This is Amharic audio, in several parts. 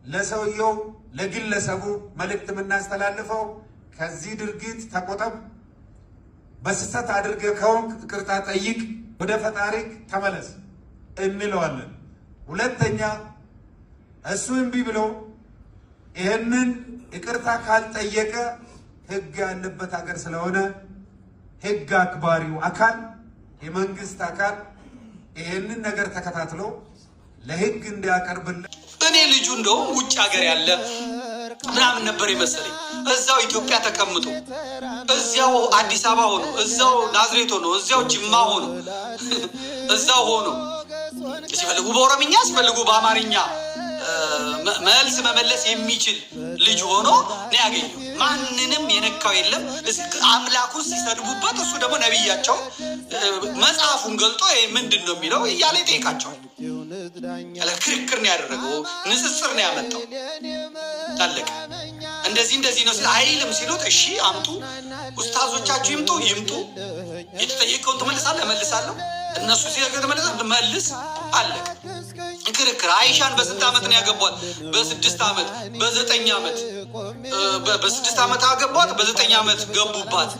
ለሰውየው ለግለሰቡ መልእክት የምናስተላልፈው ከዚህ ድርጊት ተቆጠብ፣ በስህተት አድርገህ ከሆንክ ይቅርታ ጠይቅ፣ ወደ ፈጣሪክ ተመለስ እንለዋለን። ሁለተኛ እሱ እምቢ ብሎ ይህንን ይቅርታ ካልጠየቀ ሕግ ያለበት ሀገር ስለሆነ ሕግ አክባሪው አካል የመንግስት አካል ይህንን ነገር ተከታትሎ ለሕግ እንዲያቀርብልን። እኔ ልጁ እንደውም ውጭ ሀገር ያለ ምናምን ነበር የመሰለኝ። እዛው ኢትዮጵያ ተቀምጦ፣ እዚያው አዲስ አበባ ሆኖ፣ እዛው ናዝሬት ሆኖ፣ እዚያው ጅማ ሆኖ፣ እዛው ሆኖ ሲፈልጉ በኦሮምኛ ሲፈልጉ በአማርኛ መልስ መመለስ የሚችል ልጅ ሆኖ ነው ያገኘው። ማንንም የነካው የለም። አምላኩን ሲሰድቡበት እሱ ደግሞ ነቢያቸው መጽሐፉን ገልጦ ይሄ ምንድን ነው የሚለው እያለ ይጠይቃቸዋል። ክርክር ነው ያደረገው፣ ንጽጽር ነው ያመጣው። አለቀ። እንደዚህ እንደዚህ ነው አይልም ሲሉት፣ እሺ አምጡ፣ ኡስታዞቻችሁ ይምጡ ይምጡ፣ የተጠየቀውን ትመልሳለህ፣ እመልሳለሁ። እነሱ ሲያገ ትመልስ መልስ፣ አለቀ። ክርክር አይሻን በስንት ዓመት ነው ያገቧት? በ6 ዓመት፣ በ9 ዓመት፣ በ6 ዓመት አገቧት፣ በ9 ዓመት ገቡባት።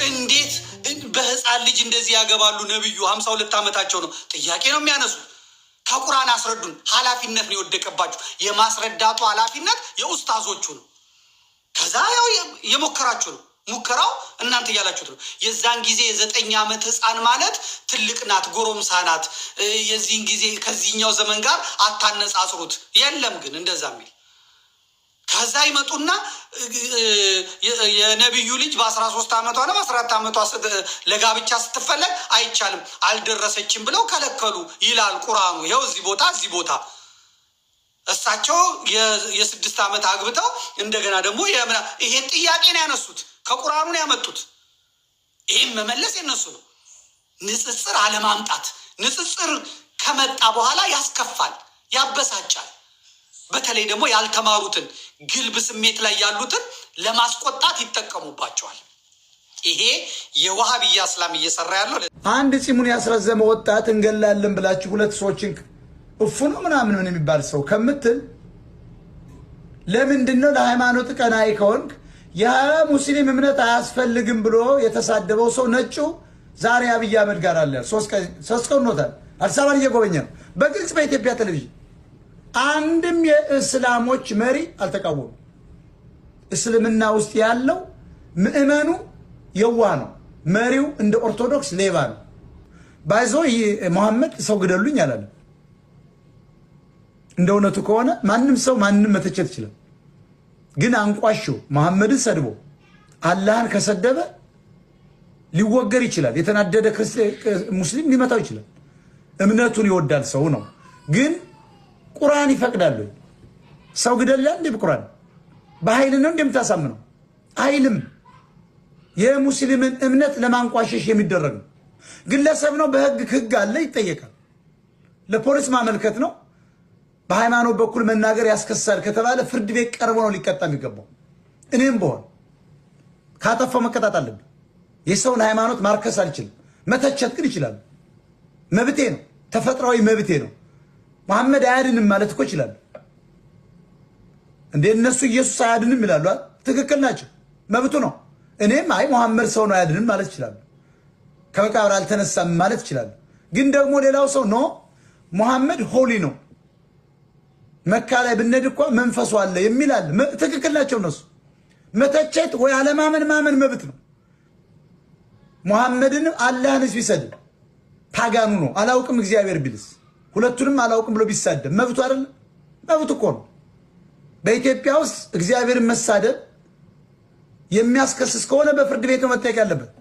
እንዴት በህፃን ልጅ እንደዚህ ያገባሉ? ነብዩ 52 ዓመታቸው ነው። ጥያቄ ነው የሚያነሱት። ከቁርአን አስረዱን። ኃላፊነት ነው የወደቀባችሁ። የማስረዳቱ ኃላፊነት የኡስታዞቹ ነው። ከዛ ያው የሞከራችሁ ነው። ሙከራው እናንተ እያላችሁት ነው። የዛን ጊዜ የ9 ዓመት ህፃን ማለት ትልቅ ናት፣ ጎረምሳ ናት። የዚህን ጊዜ ከዚህኛው ዘመን ጋር አታነጻጽሩት። የለም ግን እንደዛ የሚል። ከዛ ይመጡና የነቢዩ ልጅ በ13 ዓመቷ ነው በ14 ዓመቷ ለጋብቻ ስትፈለግ አይቻልም አልደረሰችም ብለው ከለከሉ ይላል ቁርአኑ። ይኸው እዚህ ቦታ እዚህ ቦታ እሳቸው የ6 ዓመት አግብተው እንደገና ደግሞ ይሄን ጥያቄ ነው ያነሱት፣ ከቁርአኑ ነው ያመጡት። ይህን መመለስ የነሱ ነው። ንጽጽር አለማምጣት። ንጽጽር ከመጣ በኋላ ያስከፋል፣ ያበሳጫል። በተለይ ደግሞ ያልተማሩትን ግልብ ስሜት ላይ ያሉትን ለማስቆጣት ይጠቀሙባቸዋል። ይሄ የዋሃብያ እስላም እየሰራ ያለው። አንድ ፂሙን ያስረዘመ ወጣት እንገላለን ብላችሁ ሁለት ሰዎችን እፉ ነው ምናምን ምን የሚባል ሰው ከምትል፣ ለምንድን ነው ለሃይማኖት ቀናኢ ከሆንክ የሙስሊም እምነት አያስፈልግም ብሎ የተሳደበው ሰው ነጩ ዛሬ አብይ አህመድ ጋር አለ። 3 ቀን ሆኖታል። አዲስ አበባን እየጎበኘ ነው በግልጽ በኢትዮጵያ ቴሌቪዥን። አንድም የእስላሞች መሪ አልተቃወሙም። እስልምና ውስጥ ያለው ምዕመኑ የዋህ ነው። መሪው እንደ ኦርቶዶክስ ሌባ ነው። By the way መሐመድ ሰው ግደሉኝ አላለም። እንደ እውነቱ ከሆነ ማንም ሰው ማንም መተቸት ይችላል። ግን አንቋሾ መሐመድን ሰድቦ አላህን ከሰደበ ሊወገር ይችላል። የተናደደ ሙስሊም ሊመታው ይችላል። እምነቱን ይወዳል ሰው ነው። ግን ቁርአን ይፈቅዳል ወይ? ሰው ግደል እንዴ? ቁርአን በኃይል ነው እንደምታሳምነው አይልም። የሙስሊምን እምነት ለማንቋሸሽ የሚደረግ ነው። ግለሰብ ነው፣ በህግ ህግ አለ፣ ይጠየቃል። ለፖሊስ ማመልከት ነው። በሃይማኖት በኩል መናገር ያስከሳል ከተባለ ፍርድ ቤት ቀርቦ ነው ሊቀጣ የሚገባው። እኔም ብሆን ካጠፋው መቀጣት አለብኝ። የሰውን ሃይማኖት ማርከስ አልችልም። መተቸት ግን ይችላሉ። መብቴ ነው፣ ተፈጥሯዊ መብቴ ነው። መሐመድ አያድንም ማለት እኮ ይችላሉ። እንደ እነሱ ኢየሱስ አያድንም ይላሉ። ትክክል ናቸው፣ መብቱ ነው። እኔም አይ መሐመድ ሰው ነው አያድንም ማለት ይችላሉ። ከመቃብር አልተነሳም ማለት ይችላሉ። ግን ደግሞ ሌላው ሰው no፣ መሐመድ holy ነው፣ መካ ላይ ብንሄድ እኮ መንፈሱ አለ የሚል አለ። ትክክል ናቸው እነሱ። መተቸት ወይ አለማመን ማመን መብት ነው። መሐመድን አላህንስ ቢሰድብ pagan ኑ ነው አላውቅም እግዚአብሔር ቢልስ ሁለቱንም አላውቅም ብሎ ቢሳደብ መብቱ አይደለም? መብቱ እኮ ነው። በኢትዮጵያ ውስጥ እግዚአብሔርን መሳደብ የሚያስከስስ ከሆነ በፍርድ ቤት ነው መጠየቅ ያለበት።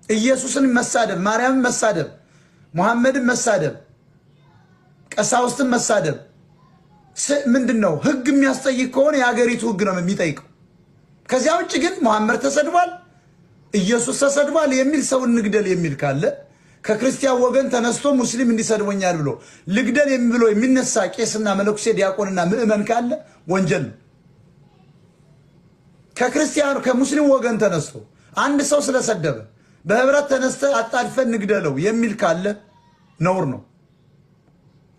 ኢየሱስን መሳደብ፣ ማርያምን መሳደብ፣ መሐመድን መሳደብ፣ ቀሳውስትን መሳደብ ምንድን ነው? ህግ የሚያስጠይቅ ከሆነ የሀገሪቱ ህግ ነው የሚጠይቀው። ከዚያ ውጭ ግን መሐመድ ተሰድቧል፣ ኢየሱስ ተሰድቧል የሚል ሰው እንግደል የሚል ካለ፣ ከክርስቲያን ወገን ተነስቶ ሙስሊም እንዲሰድቦኛል ብሎ ልግደል ብሎ የሚነሳ ቄስና መነኩሴ ዲያቆንና ምዕመን ካለ ወንጀል ነው። ከክርስቲያኑ ከሙስሊም ወገን ተነስቶ አንድ ሰው ስለሰደበ በህብረት ተነስተ አጣድፈን ንግደለው የሚል ካለ ነውር ነው።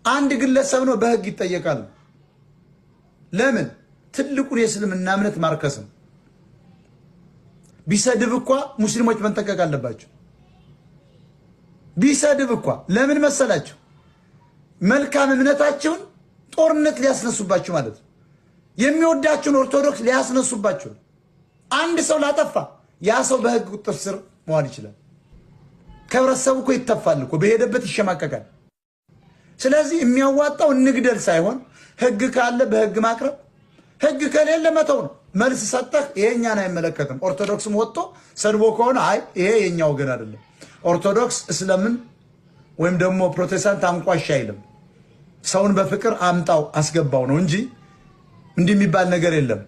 አንድ ግለሰብ ነው፣ በህግ ይጠየቃል። ለምን? ትልቁን የእስልምና እምነት ማርከስ ነው። ቢሰድብ እኳ ሙስሊሞች መጠንቀቅ አለባቸው። ቢሰድብ እኳ ለምን መሰላችሁ? መልካም እምነታቸውን ጦርነት ሊያስነሱባችሁ ማለት ነው። የሚወዳችሁን ኦርቶዶክስ ሊያስነሱባችሁ ነው። አንድ ሰው ላጠፋ ያ ሰው በህግ ቁጥጥር ስር መዋል ይችላል። ከህብረተሰቡ እኮ ይተፋል እኮ፣ በሄደበት ይሸማቀቃል። ስለዚህ የሚያዋጣው እንግደል ሳይሆን ህግ ካለ በህግ ማቅረብ፣ ህግ ከሌለ መተው ነው። መልስ ሰጠህ፣ ይሄ እኛን አይመለከትም። ኦርቶዶክስም ወጥቶ ሰድቦ ከሆነ አይ ይሄ የኛ ወገን አይደለም፣ ኦርቶዶክስ እስለምን ወይም ደግሞ ፕሮቴስታንት አንቋሽ አይልም። ሰውን በፍቅር አምጣው አስገባው ነው እንጂ እንዲህ የሚባል ነገር የለም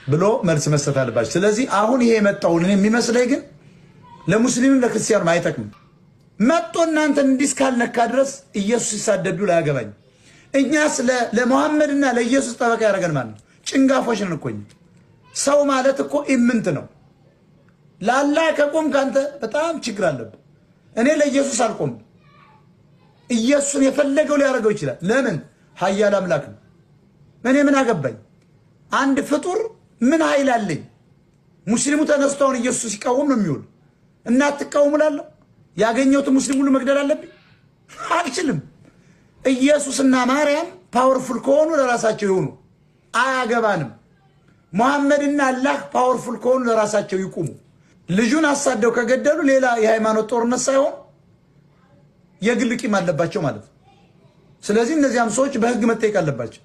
ብሎ መልስ መስጠት አለባቸው። ስለዚህ አሁን ይሄ የመጣውን እኔ የሚመስለኝ ግን ለሙስሊምም ለክርስቲያኑም አይጠቅምም። መጥቶ እናንተን እንዲህ እስካልነካ ድረስ ኢየሱስ ሲሳደብ ቢውል አያገባኝም። እኛስ ለመሐመድና ለኢየሱስ ጠበቃ ያደረገን ማለት ነው። ጭንጋፎች ነን እኮ እኛ። ሰው ማለት እኮ ኢምንት ነው። ለአላህ ከቆምክ አንተ በጣም ችግር አለብህ። እኔ ለኢየሱስ አልቆምም። ኢየሱስን የፈለገው ሊያደርገው ይችላል። ለምን? ኃያል አምላክ ነው። እኔ ምን አገባኝ? አንድ ፍጡር ምን ኃይል አለኝ? ሙስሊሙ ተነስቶ አሁን ኢየሱስ ሲቃወም ነው የሚውል እና አትቃወሙ እላለሁ። ያገኘሁትን ሙስሊም ሁሉ መግደል አለብኝ? አልችልም። ኢየሱስና ማርያም powerful ከሆኑ ለራሳቸው ይሁኑ፣ አያገባንም። መሐመድና አላህ powerful ከሆኑ ለራሳቸው ይቁሙ። ልጁን አሳደው ከገደሉ ሌላ የሃይማኖት ጦርነት ሳይሆን የግል ቂም አለባቸው ማለት ነው። ስለዚህ እነዚያም ሰዎች በህግ መጠየቅ አለባቸው።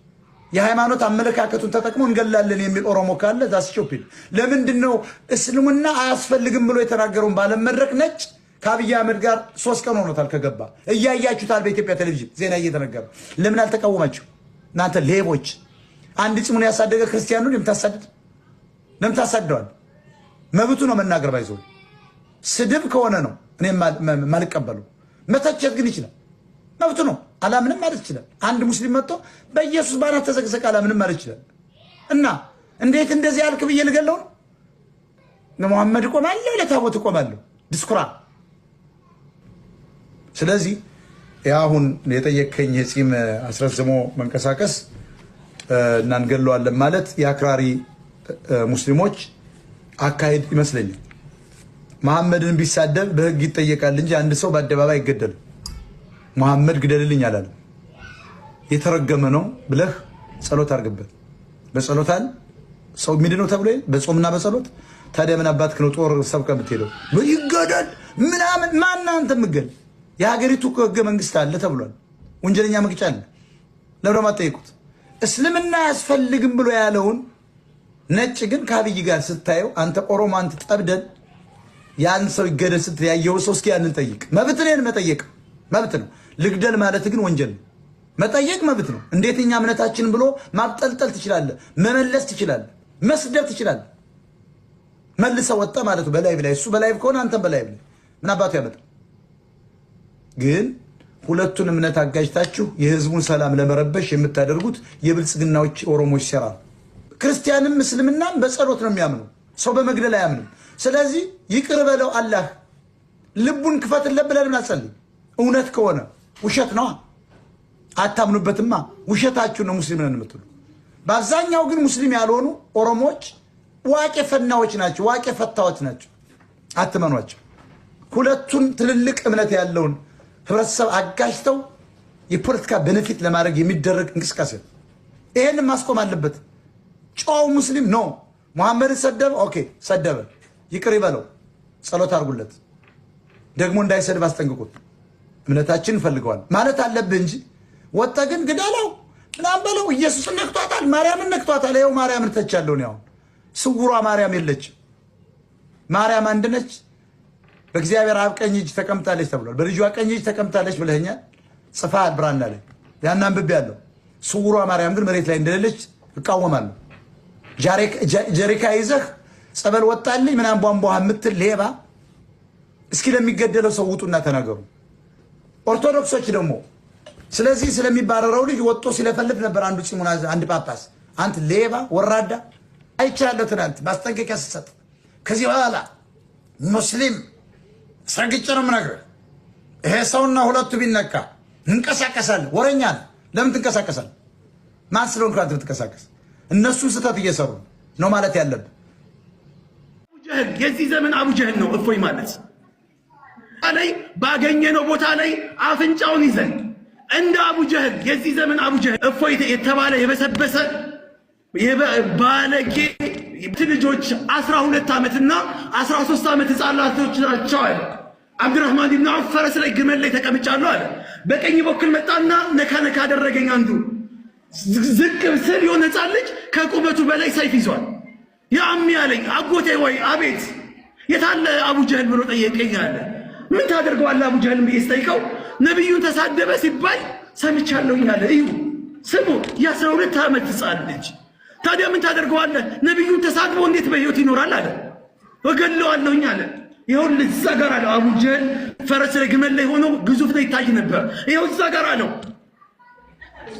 የሃይማኖት አመለካከቱን ተጠቅሞ እንገላለን የሚል ኦሮሞ ካለ that's stupid። ለምንድን ነው እስልምና አያስፈልግም ብሎ የተናገረውን ባለም መድረክ ነጭ ከአብይ አህመድ ጋር 3 ቀን ሆኖታል ከገባ፣ እያያችሁታል። በኢትዮጵያ ቴሌቪዥን ዜና እየተነገረ ለምን አልተቃወማችሁ? እናንተ ሌቦች! አንድ ፂሙን ያሳደገ ክርስቲያኑን የምታሳድድ ለምን ታሳድደዋል? መብቱ ነው መናገር። ባይዞ ስድብ ከሆነ ነው እኔ የማልቀበለው። መተቸት ግን ይችላል፣ መብቱ ነው። አላምንም ማለት ይችላል። አንድ ሙስሊም መጥቶ በኢየሱስ ባናት ተዘቅዘቅ አላምንም ማለት ይችላል። እና እንዴት እንደዚህ ያልክ ብዬ ልገለው ነው? ለመሐመድ እቆማለሁ፣ ለታቦት እቆማለሁ። ድስኩራ። ስለዚህ አሁን የጠየከኝ የፂም አስረዝሞ መንቀሳቀስ እና እንገለዋለን ማለት የአክራሪ ሙስሊሞች አካሄድ ይመስለኛል። መሐመድን ቢሳደብ በህግ ይጠየቃል እንጂ አንድ ሰው በአደባባይ አይገደልም። መሐመድ ግደልልኝ አላለም። የተረገመ ነው ብለህ ጸሎት አድርግበት። በጸሎት አለ ሰው የሚድነው ተብሎ በጾምና በጸሎት። ታዲያ ምን አባትክ ነው ጦር ሰብቀህ የምትሄደው? ይገደል ምናምን ማን አንተ የምገል? የሀገሪቱ ህገ መንግስት አለ ተብሏል። ወንጀለኛ መቅጫ አለ። ለምን አትጠይቁት? እስልምና አያስፈልግም ብሎ ያለውን ነጭ ግን ከአብይ ጋር ስታየው አንተ ኦሮሞ፣ አንተ ጠብደን ያን ሰው ይገደል ስትል ያየው ሰው እስኪ ያንን ጠይቅ። መብት ነው መጠየቅ፣ መብት ነው። ልግደል ማለት ግን ወንጀል ነው። መጠየቅ መብት ነው። እንዴት እኛ እምነታችን ብሎ ማብጠልጠል ትችላለህ፣ መመለስ ትችላለህ፣ መስደብ ትችላለህ። መልሰህ ወጣ ማለት ነው። በ live ላይ እሱ በ live ከሆነ አንተም በ live ላይ ምን አባቱ ያመጣል? ግን ሁለቱን እምነት አጋጅታችሁ የህዝቡን ሰላም ለመረበሽ የምታደርጉት የብልጽግናዎች ኦሮሞች ሴራ ነው። ክርስቲያንም እስልምናም በጸሎት ነው የሚያምነው፣ ሰው በመግደል አያምንም። ስለዚህ ይቅር በለው አላህ፣ ልቡን ክፈትለት ብለህ ለምን አትጸልይ? እውነት ከሆነ ውሸት ነዋ፣ አታምኑበትማ። ውሸታችሁ ነው ሙስሊም ነን የምትሉ። በአብዛኛው ግን ሙስሊም ያልሆኑ ኦሮሞዎች ዋቄ ፈናዎች ናቸው፣ ዋቄ ፈታዎች ናቸው። አትመኗቸው። ሁለቱን ትልልቅ እምነት ያለውን ህብረተሰብ አጋጅተው የፖለቲካ benefit ለማድረግ የሚደረግ እንቅስቃሴ ነው። ይሄንን ማስቆም አለበት። ጨዋው ሙስሊም no መሐመድን ሰደበ፣ okay ሰደበ፣ ይቅር ይበለው፣ ጸሎት አድርጉለት፣ ደግሞ እንዳይሰድብ አስጠንቅቁት። እምነታችን እንፈልገዋል ማለት አለብህ እንጂ ወጣ ግን ግደለው ምናምን በለው። ኢየሱስን ነክቷታል፣ ማርያምን ነክቷታል። ይኸው ማርያምን ተቻለሁ ነው። አሁን ስውሯ ማርያም የለችም። ማርያም አንድ ነች። በእግዚአብሔር አብ ቀኝ እጅ ተቀምጣለች ተብሏል። በልጇ ቀኝ እጅ ተቀምጣለች ብለኸኛል፣ ጽፈሃል ብራና ላይ፣ ያን አንብቤያለሁ። ስውሯ ማርያም ግን መሬት ላይ እንደሌለች እቃወማለሁ። ጀሪካ ይዘህ ጸበል ወጣልኝ ምናምን ቧንቧ የምትል ሌባ፣ እስኪ ለሚገደለው ሰው ውጡና ተናገሩ። ኦርቶዶክሶች ደግሞ ስለዚህ ስለሚባረረው ልጅ ወጥቶ ሲለፈልፍ ነበር። አንዱ ፂሙን አንድ ጳጳስ፣ አንተ ሌባ ወራዳ፣ አይቻለሁ። ትናንት ማስጠንቀቂያ ስትሰጥ ከዚህ በኋላ ሙስሊም ሰግጬ ነው የምነግርህ። ይሄ ሰውና ሁለቱ ቢነካ እንቀሳቀሳለን። ወረኛ ነህ። ለምን ትንቀሳቀሳለህ? ማን ስለሆንክ አንተ የምትንቀሳቀስ? እነሱ ስህተት እየሰሩ ነው ማለት ያለብህ። አቡጀህል የዚህ ዘመን አቡጀህል ነው። እፎይ ማለት ላይ ባገኘነው ቦታ ላይ አፍንጫውን ይዘን እንደ አቡጀህል የዚህ ዘመን አቡጀህል እፎይ የተባለ የበሰበሰ ባለጌ ልጆች 12 ዓመትና 13 ዓመት ህፃናቶች ናቸው አለ። አብዱራህማን ኢብኑ ዐውፍ ፈረስ ላይ ግመል ላይ ተቀምጫለሁ አለ። በቀኝ በኩል መጣና ነካ ነካ አደረገኝ። አንዱ ዝቅ ስል የሆነ ህፃን ልጅ ከቁመቱ በላይ ሰይፍ ይዟል። يا عمي አለኝ፣ አጎቴ ወይ አቤት፣ የታለ አቡጀህል ብሎ ጠየቀኝ አለ። ምን ታደርገዋለህ አቡጀህልን ብዬ ስጠይቀው ነቢዩን ተሳደበ ሲባል ሰምቻለሁኝ አለ። እዩ ስሙ፣ የ12 ዓመት ህፃን ልጅ ታዲያ ምን ታደርገዋለህ? ነቢዩን ተሳድቦ እንዴት በህይወት ይኖራል አለ። እገለዋለሁኝ አለ። ይኸው እዛ ጋር አለው አቡጀህል ፈረስ ላይ ግመል ላይ ሆኖ ግዙፍ ላይ ይታይ ነበር። ይኸው እዛ ጋር አለው።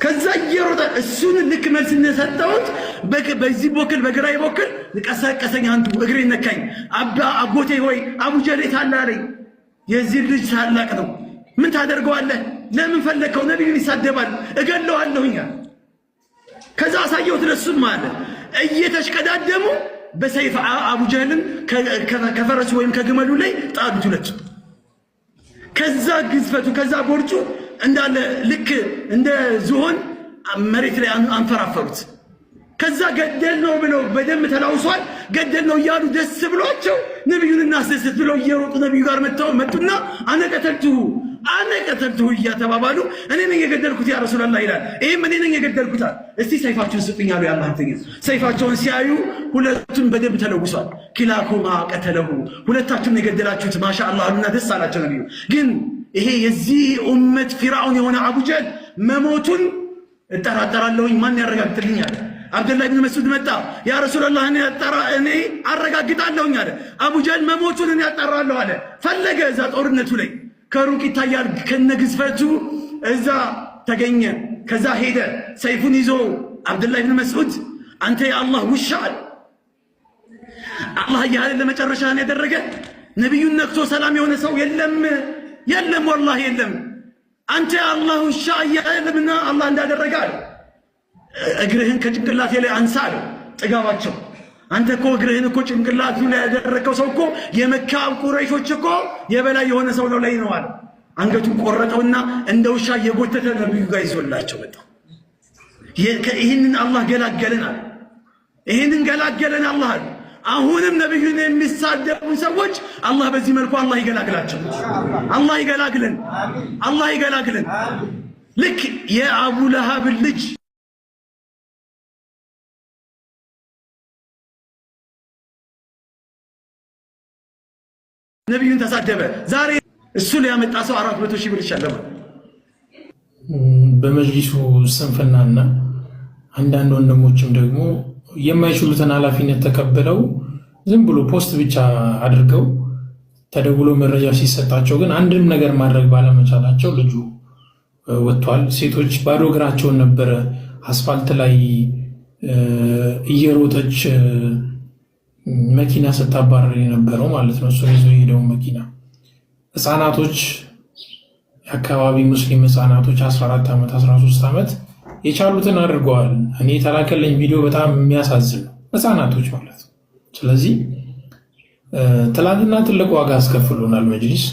ከዛ እየሮጠ እሱን ልክ መልስ እንደሰጠሁት በዚህ በኩል በግራይ በኩል ቀሰቀሰኝ። አንዱ እግሬ ነካኝ። አባ አጎቴ ሆይ አቡጀህል የት አለ አለኝ። የዚህ ልጅ ታላቅ ነው። ምን ታደርገዋለህ? ለምን ፈለግከው? ነቢዩን ይሳደባል፣ እገለዋለሁኝ። ከዛ አሳየሁት ለሱም አለ። እየተሽቀዳደሙ በሰይፍ አቡጀህልን ከፈረሱ ወይም ከግመሉ ላይ ጣሉት ሁለቱ። ከዛ ግዝፈቱ ከዛ ቦርጩ እንዳለ ልክ እንደ ዝሆን መሬት ላይ አንፈራፈሩት። ከዛ ገደል ነው ብለው በደንብ ተላውሷል። ገደል ነው እያሉ ደስ ብሏቸው ነቢዩን እናስደስት ብለው እየሮጡ ነቢዩ ጋር መጥተው መጡና أنا قتلته أنا قتلته እያተባባሉ እኔ ነኝ የገደልኩት يا رسول الله ይላል። ይህም እኔ ነኝ የገደልኩት አለ። እስቲ ሰይፋቸውን ስጡኝ አሉ የአላህ መልእክተኛ። ሰይፋቸውን ሲያዩ ሁለቱም በደንብ ተለውሷል። كلاكما قتله ሁለታችሁም የገደላችሁት ما شاء الله አሉና ደስ አላቸው ነቢዩ። ግን ይሄ የዚህ ኡመት ፊርዓውን የሆነ አቡጀህል መሞቱን እጠራጠራለሁኝ፣ ማን ያረጋግጥልኝ አለ። አብደላህ ብን መስዑድ መጣ። يا رسول الله እኔ አረጋግጣለሁኝ አለ። አቡጀህል መሞቱን እኔ አጣራለሁ አለ። ፈለገ እዛ ጦርነቱ ላይ ከሩቅ ይታያል ከነግዝፈቱ እዛ ተገኘ። ከዛ ሄደ ሰይፉን ይዞ አብደላህ ብን መስዑድ አንተ የአላህ ውሻ አለ። አላህ እያለ ለመጨረሻ ያደረገ ነቢዩን ነክቶ ሰላም የሆነ ሰው የለም የለም፣ ወላሂ የለም። አንተ የአላህ ውሻ እያለ ለምና አላህ እንዳደረገ አለ። እግርህን ከጭንቅላቴ ላይ አንሳ አለ። ጥጋባቸው አንተ እኮ እግርህን እኮ ጭንቅላቱ ላይ ያደረከው ሰው እኮ የመካ ቁረይሾች እኮ የበላይ የሆነ ሰው ነው ላይ ነው አለ። አንገቱን ቆረጠውና እንደ ውሻ እየጎተተ ነብዩ ጋር ይዞላቸው መጣ። ይህንን አላህ ገላገለን አለ። ይህንን ገላገለን አላህ አለ። አሁንም ነብዩን የሚሳደቡ ሰዎች አላህ በዚህ መልኩ አላህ ይገላግላቸው። አላህ ይገላግለን። አላህ ይገላግለን። ልክ የአቡ ለሃብ ልጅ ነቢዩን ተሳደበ። ዛሬ እሱ ሊያመጣ ሰው 400,000 ብር ይሸለማል። በመጅሊሱ ስንፍናና አንዳንድ ወንድሞችም ደግሞ የማይችሉትን ኃላፊነት ተቀብለው ዝም ብሎ post ብቻ አድርገው ተደውሎ መረጃ ሲሰጣቸው ግን አንድም ነገር ማድረግ ባለመቻላቸው ልጁ ወጥቷል። ሴቶች ባዶ እግራቸውን ነበረ አስፋልት ላይ እየሮጠች መኪና ስታባረር የነበረው ማለት ነው። እሱን ይዞ የሄደውን መኪና ህፃናቶች፣ የአካባቢ ሙስሊም ህፃናቶች 14 ዓመት 13 ዓመት የቻሉትን አድርገዋል። እኔ የተላከለኝ ቪዲዮ በጣም የሚያሳዝን ነው፣ ህፃናቶች ማለት ነው። ስለዚህ ትላንትና ትልቅ ዋጋ አስከፍሎናል መጅሊስ።